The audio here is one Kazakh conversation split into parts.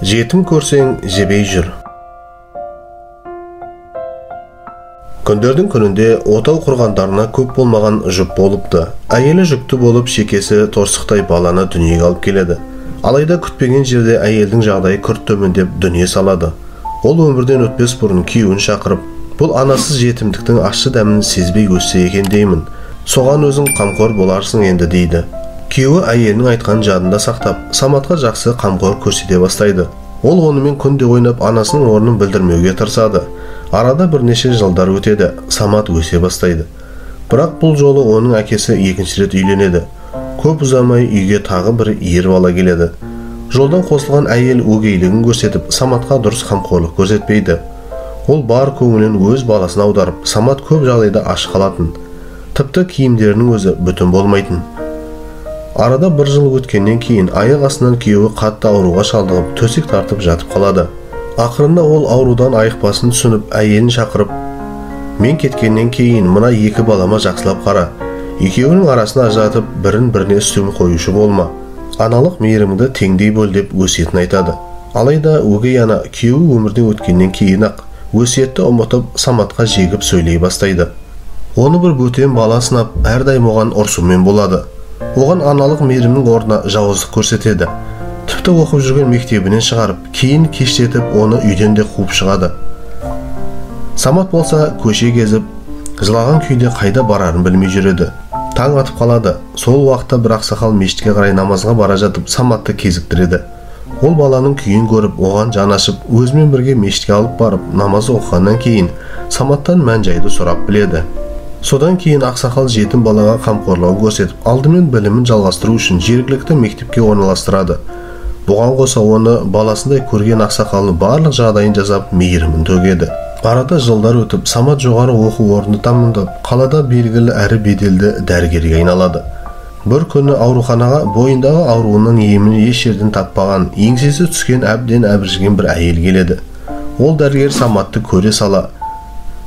Жетім көрсең, жебей жүр. Күндердің күнінде отау құрғандарына көп болмаған жұп болыпты. Әйелі жүкті болып, шекесі торсықтай баланы дүниеге алып келеді. Алайда күтпеген жерде әйелдің жағдайы күрт төмендеп дүние салады. Ол өмірден өтпес бұрын күйеуін шақырып, бұл анасыз жетімдіктің ащы дәмін сезбей өссе екен деймін. Соған өзің қамқор боларсың енді дейді. Күйеуі әйелінің айтқан жадында сақтап, Саматқа жақсы қамқор көрсете бастайды. Ол онымен күнде ойнап, анасының орнын білдірмеуге тырысады. Арада бірнеше жылдар өтеді, Самат өсе бастайды. Бірақ бұл жолы оның әкесі екінші рет үйленеді. Көп ұзамай үйге тағы бір ер бала келеді. Жолдан қосылған әйел өгейлігін көрсетіп, Саматқа дұрыс қамқорлық көрсетпейді. Ол бар көңілін өз баласына аударып, Самат көп жағдайда аш қалатын. Тіпті киімдерінің өзі бүтін болмайтын. Арада бір жыл өткеннен кейін аяқ астынан күйеуі қатты ауруға шалдығып, төсек тартып жатып қалады. Ақырында ол аурудан айықпасын түсініп, әйелін шақырып, мен кеткеннен кейін мына екі балама жақсылап қара. Екеуінің арасын ажыратып, бірін біріне үстем қоюшы болма. Аналық мейірімді теңдей бөл деп өсиетін айтады. Алайда өгей ана күйеуі өмірден өткеннен кейін ақ өсиетті ұмытып, Саматқа жегіп сөйлей бастайды. Оны бір бөтен бала сынап, әрдайым оған ұрсумен болады. Оған аналық мейірімнің орнына жауыздық көрсетеді. Тіпті оқып жүрген мектебінен шығарып, кейін кештетіп оны үйден де қуып шығады. Самат болса көше кезіп, жылаған күйде қайда барарын білмей жүреді. Таң атып қалады. Сол уақытта бір ақсақал мешітке қарай намазға бара жатып, Саматты кезіктіреді. Ол баланың күйін көріп, оған жан ашып, өзімен бірге мешітке алып барып, намаз оқығаннан кейін Саматтан мән-жайды сұрап біледі. Содан кейін ақсақал жетім балаға қамқорлығын көрсетіп, алдымен білімін жалғастыру үшін жергілікті мектепке орналастырады. Бұған қоса оны баласындай көрген ақсақалының барлық жағдайын жасап, мейірімін төгеді. Арада жылдар өтіп, Самат жоғары оқу орнын тәмамдап, қалада белгілі әрі беделді дәрігерге айналады. Бір күні ауруханаға бойындағы ауруының емін еш жерден таппаған, еңсесі түскен әбден әбіржіген бір әйел келеді. Ол дәрігер Саматты көре сала,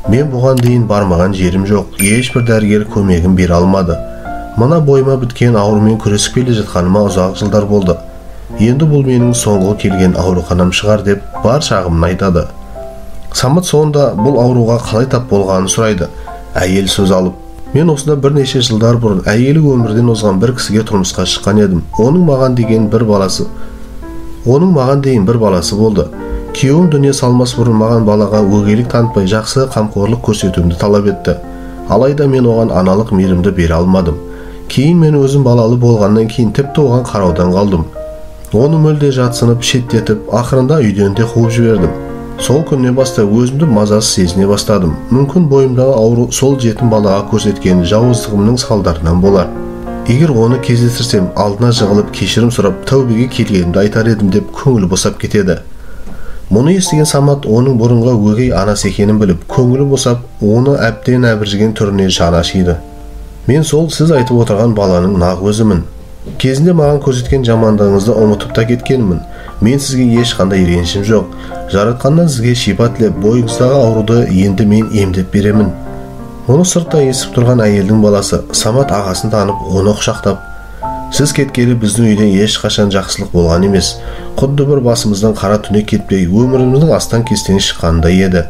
мен бұған дейін бармаған жерім жоқ, ешбір дәрігер көмегін бере алмады. Мына бойыма біткен аурумен күресіп келе жатқаныма ұзақ жылдар болды. Енді бұл менің соңғы келген ауруханам шығар деп бар шағымын айтады. Самат сонда бұл ауруға қалай тап болғанын сұрайды. Әйел сөз алып, мен осында бірнеше жылдар бұрын әйелі өмірден озған бір кісіге тұрмысқа шыққан едім. Оның маған деген бір баласы, оның маған дейін бір баласы болды. Күйеуім дүние салмас бұрын маған балаға өгейлік танытпай жақсы қамқорлық көрсетуімді талап етті. Алайда мен оған аналық мейірімді бере алмадым. Кейін мен өзім балалы болғаннан кейін тіпті оған қараудан қалдым. Оны мүлде жатсынып, шеттетіп, ақырында үйден де қуып жібердім. Сол күннен бастап өзімді мазасыз сезіне бастадым. Мүмкін бойымдағы ауру сол жетім балаға көрсеткен жауыздығымның салдарынан болар. Егер оны кездестірсем, алдына жығылып кешірім сұрап, тәубеге келгенімді айтар едім деп көңілі босап кетеді. Мұны естіген Самат оның бұрынғы өгей анасы екенін біліп, көңілі босап, оны әбден әбіржіген түріне жаны ашиды. Мен сол сіз айтып отырған баланың нақ өзімін. Кезінде маған көрсеткен жамандығыңызды ұмытып та кеткенмін. Мен сізге ешқандай ренішім жоқ. Жаратқаннан сізге шипа тілеп, бойыңыздағы ауруды енді мен емдеп беремін. Мұны сыртта естіп тұрған әйелдің баласы Самат ағасын танып, оны құшақтап, сіз кеткелі біздің үйде ешқашан жақсылық болған емес. Құдды бір басымыздан қара түнек кетпей, өміріміздің астан-кестен шыққандай еді.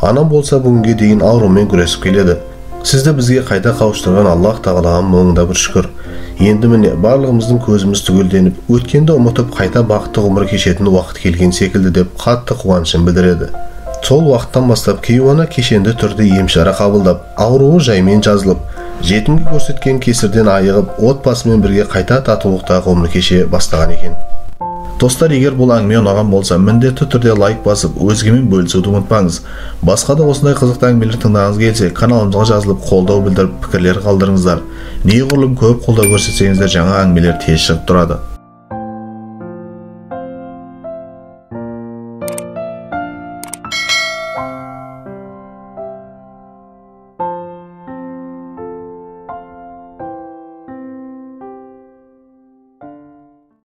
Анам болса бүгінге дейін аурумен күресіп келеді. Сізді бізге қайта қауыштырған Аллах тағалаға мың да бір шүкір. Енді міне барлығымыздың көзіміз түгелденіп, өткенді ұмытып қайта бақытты ғұмыр кешетін уақыт келген секілді деп қатты қуанышын білдіреді. Сол уақыттан бастап кейуана кешенді түрде емшара қабылдап, ауруы жаймен жазылып, жетімге көрсеткен кесірден айығып, отбасымен бірге қайта татулықта ғұмыр кеше бастаған екен. Достар, егер бұл әңгіме ұнаған болса, міндетті түрде лайк басып, өзгемен бөлісуді ұмытпаңыз. Басқа да осындай қызықты әңгімелер тыңдағыңыз келсе, каналымызға жазылып, қолдау білдіріп, пікірлер қалдырыңыздар. Неғұрлым көп қолдау көрсетсеңіздер, жаңа әңгімелер тез шығып тұрады.